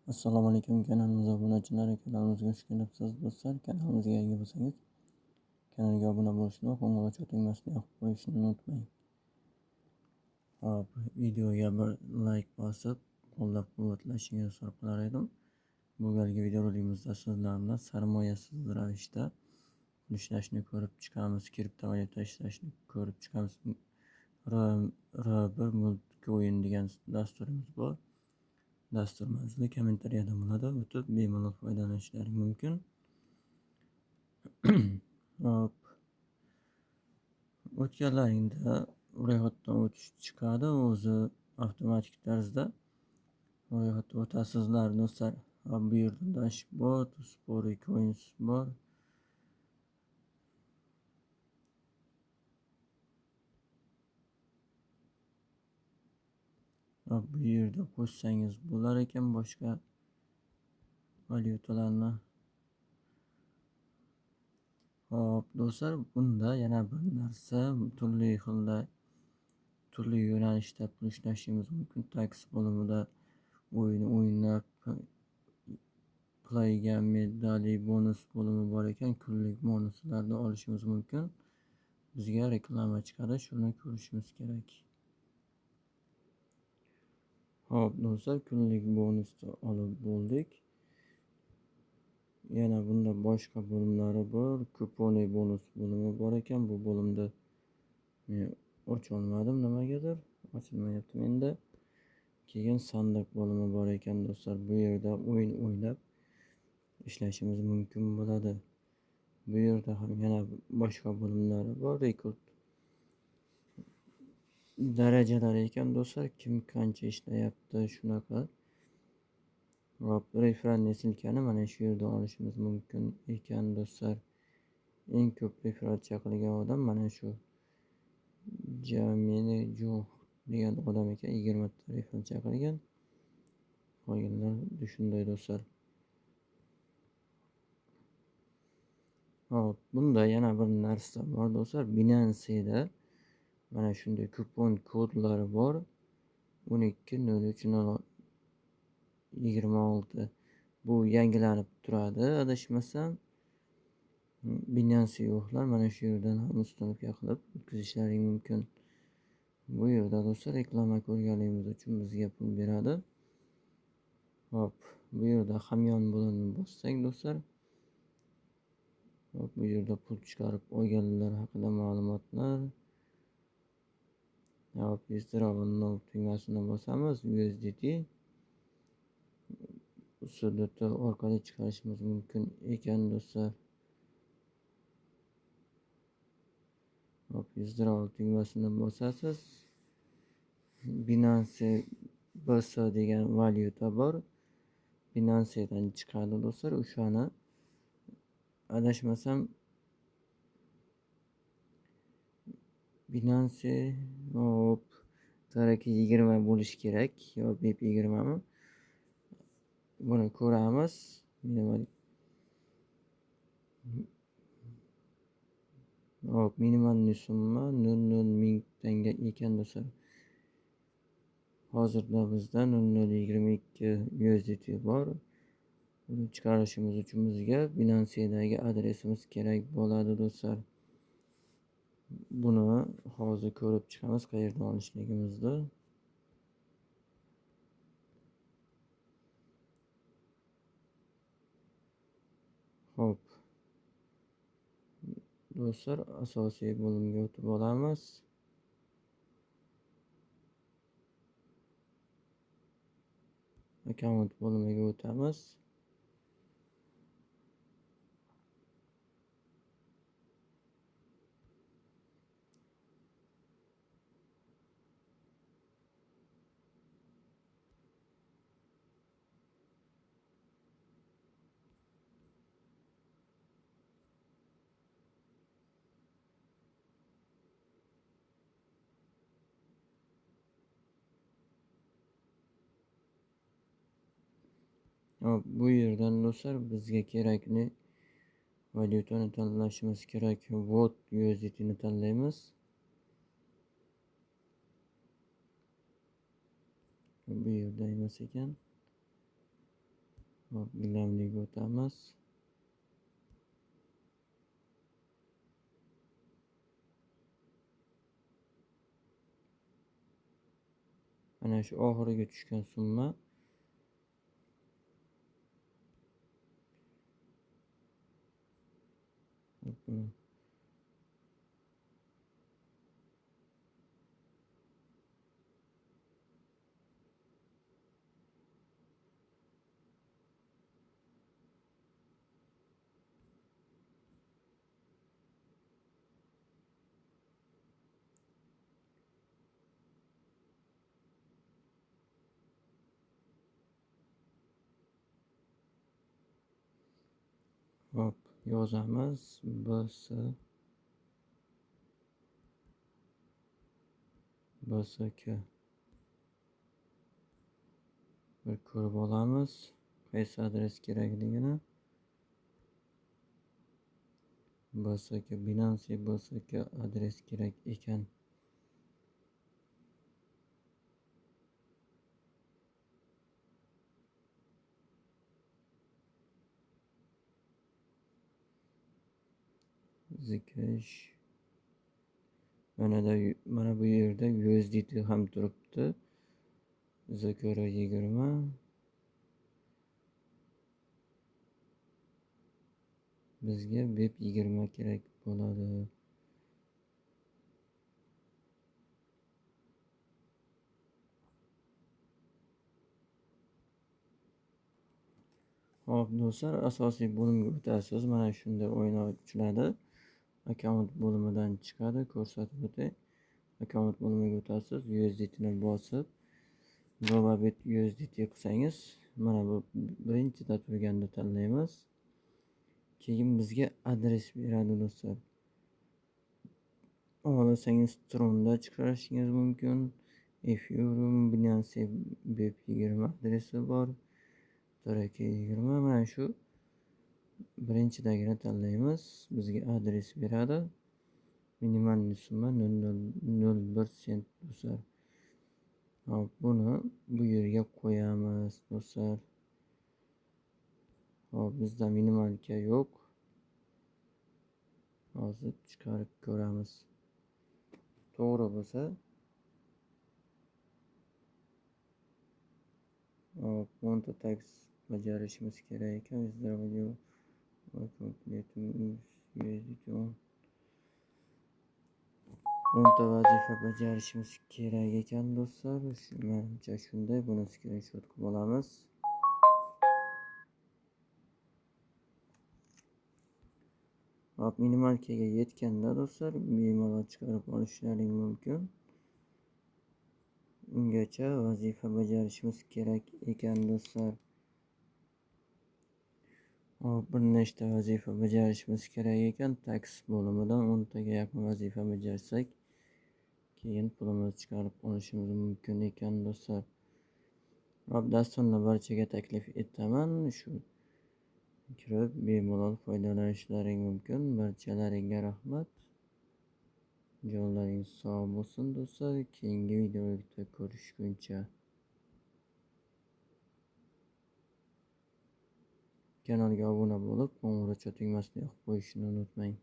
Assalomu alaykum kanalimiz obunachilari, kanalimizga xush kelibsiz do'stlar. Kanalimizga yangi bo'lsangiz, kanalga obuna bo'lishni va qo'ng'iroq tugmasini yoqib qo'yishni unutmang. Hop, videoga bir like bosib, qo'llab-quvvatlashingizni so'rab qolar edim. Bu galgi videorolikimizda sizlar bilan sarmoyasiz ravishda pul ishlashni ko'rib chiqamiz, kriptovalyuta ishlashni ko'rib chiqamiz. R1 Multcoin degan dasturimiz bor. Dastur manzili kommentariyada bo'ladi. O'tib bemalol foydalanishlari mumkin. Hop. O'tganlaringda ro'yxatdan o'tish chiqadi, o'zi avtomatik tarzda ro'yxatdan o'tasizlar do'stlar. Hop, bu yerda dashboard, Spory Coins bor. Hop, bu yerda qo'shsangiz bo'lar ekan boshqa valyutalarni. Hop do'stlar, bunda yana bir narsa, turli xilda, turli yo'nalishda pul ishlashimiz mumkin. Tax bo'limida o'yin o'ynab, playga medali bonus bo'limi bor ekan, kunlik bonuslarni olishimiz mumkin. Bizga reklama chiqadi, shuni ko'rishimiz kerak. Hop do'stlar, kunlik bonusni olib bo'ldik. Yana bunda boshqa bo'limlari bor. Kuponi bonus bo'limi bor ekan. Bu bo'limda men ocha olmadim, nimagadir ochilmayapti menda. Keyin sandiq bo'limi bor ekan do'stlar. Bu yerda o'yin o'ynab ishlashimiz mumkin bo'ladi. Bu yerda ham yana boshqa bo'limlari bor. Rekord darajalari ekan do'stlar, kim qancha ishlayapti shunaqa. Hop, referral ссылкani mana shu yerda olishimiz mumkin ekan do'stlar. Eng ko'p referral chaqirgan odam mana shu Jamini Jo degan odam ekan, 20 ta referral chaqirgan. Qolganlar shunday do'stlar. Hop, bunda yana bir narsa bor do'stlar. Binance'da mana shunday kupon kodlari bor. 12 03 0 26. Bu yangilanib turadi adashmasam. Binance yo'qlar mana shu yerdan ham ustunika qilib o'tkazishlari mumkin. Bu yerda do'stlar reklama ko'rganligimiz uchun bizga pul beradi. Hop, bu yerda hamyon bo'limini bossak do'stlar. Hop, bu yerda pul chiqarib olganlar haqida ma'lumotlar. Hop, withdraw tugmasini bosamiz, USDT USDT orqali chiqarishimiz mumkin ekan do'stlar. Hop, withdraw tugmasini bosasiz. Binance BS degan valyuta bor. Binance'dan chiqadi do'stlar. O'shani adashmasam Binance hop taraki 20 bo'lishi kerak yo BEP 20 mi? Buni ko'ramiz. Minimal hop, minimal summa 0.0 ming tanga ekan do'stlar. Hozirda bizda 0.022 USDT bor. Buni chiqarishimiz uchun bizga Binance'dagi adresimiz kerak bo'ladi do'stlar. Buni hozir ko'rib chiqamiz qayerdan olishligimizni. Hop do'stlar, asosiy bo'limga o'tib olamiz. Akkaunt bo'limiga o'tamiz. Hop, bu yerdan do'stlar bizga kerakli valyutani tanlashimiz kerak. Vot USDT ni tanlaymiz. Bu yerda emas ekan. Hop, gilamliga o'tamiz. Mana shu oxiriga tushgan summa buni hop yozamiz. BS BSK bir ko'rib olamiz qaysi adres kerakligini. BSK Binance BSK adres kerak ekan. Zcash mana bu yerda USDT ham turibdi. ZKR 20 bizga BEP 20 kerak bo'ladi. Hop do'stlar, asosiy bo'limga o'tasiz. Mana shunday o'yin ochiladi. Akkaunt bo'limidan chiqadi, ko'rsatib o'tay. Akkaunt bo'limiga o'tasiz, USDT ni bosib, Dobabit USDT qilsangiz, mana bu birinchida turganini tanlaymiz. Keyin bizga adres beradi do'stlar. Xohlasangiz Tronda chiqarishingiz mumkin. Ethereum, Binance BEP 20 adresi bor. TRK20 mana shu birinchidagini tanlaymiz. Bizga adres beradi. Minimal summa 0.01 sent do'stlar. Hop, buni bu yerga qo'yamiz do'stlar. Hop, bizda minimalka yo'q. Hozir chiqarib ko'ramiz. To'g'ri bo'lsa, hop, 10 ta tax bajarishimiz kerak ekan. 10 ta vazifa bajarishimiz kerak ekan do'stlar. Menimcha shunday, buni skrinshot qilib olamiz. Hop, minimalkaga yetganda do'stlar bemalol chiqarib olishlaring mumkin. Ungacha vazifa bajarishimiz kerak ekan do'stlar. Hop, bir nechta vazifa bajarishimiz kerak ekan. Tax bo'limidan 10 taga yaqin vazifa bajarsak, keyin pulimizni chiqarib olishimiz mumkin ekan do'stlar. Hop, dasturni barchaga taklif etaman. Shu kirib bemalol foydalanishlaring mumkin. Barchalaringga rahmat. Jonlaring sog' bo'lsin do'stlar. Keyingi videoda ko'rishguncha. Kanalga obuna bo'lib, qo'ng'iroqcha tugmasini yoqib qo'yishni unutmang.